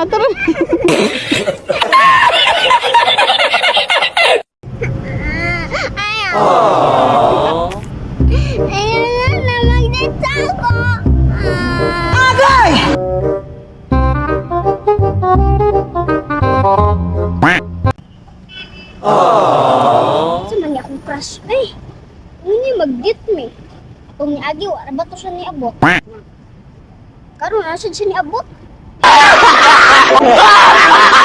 na, tara. Ayaw. Ayaw na na mag-date ako. Ah. Agay! Sa man niya akong crush eh. Ano niya mag-date me? Kung niagi, wala ba to siya niabot? Karon na siya niabot.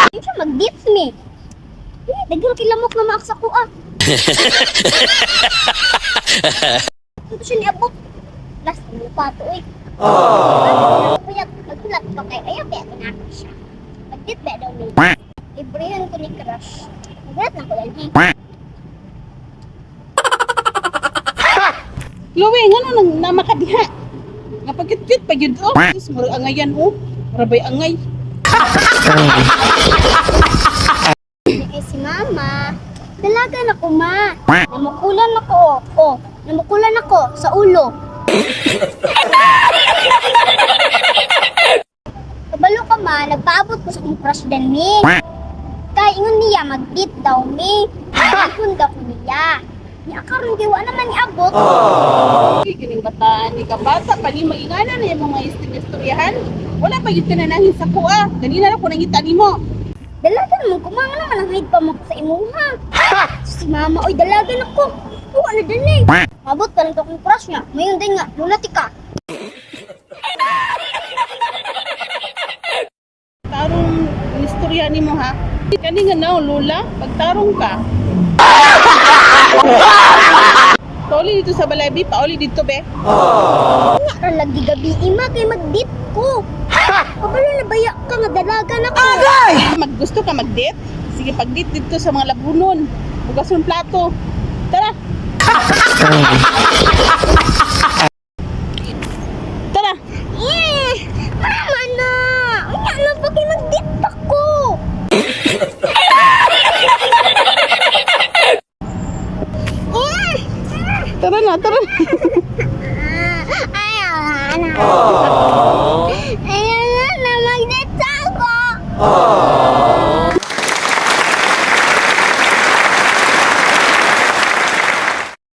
Hindi siya mag-date me. Eh, daghan kilamok na maaksa ko ah. Ito siya niabot. Last mo pa to eh. Puyat, maghulat ko kay ayaw kaya kinako siya. Mag-date ba daw me? Librihan ko ni crush. Maghulat na ko yan eh. Chloe, ngano nang namakadiha? Nga pagkit-kit pa yun, oh. Sus, murag angayan, oh. Murag angay. Eh, si mama, dalaga na ko, ma. Namukulan ako, oh. Oh, namukulan ako sa ulo. Kabalo ka, ma, nagpaabot ko sa akong crush din, mi. Kay ingon niya, mag-date daw, mi. Ihon daw ko niya. Niya karon kay wa naman niabot. Ay, kining bataan ni kabata pa ni maingana na yung mga istoryahan. Wala pa yun kananahin sa kuha. Ganina na ko nangita nimo. Dalaga naman ko, ma, nga naman ang hide pa mo ko sa imuha. Si mama, oy, dalaga na ko. Wa na din eh. Mabot pa rin to akong crush niya. Mayon din nga, lunatic ka. Tarong istorya nimo ha. Kani nga na Lola, pagtarong ka. Pauli dito sa balay, bi. Pauli dito, be. Nga ra lagi gabi ima kay mag-date ko. Kabalo na baya ka nga dalaga na ko. Maggusto ka mag-date? Sige, pag-date dito sa mga labunon. Hugason plato. Tara! Tara! Eh, mama na. Unya na ba kay mag-date ako? Eh, Tara na, tara. ah, ayaw na.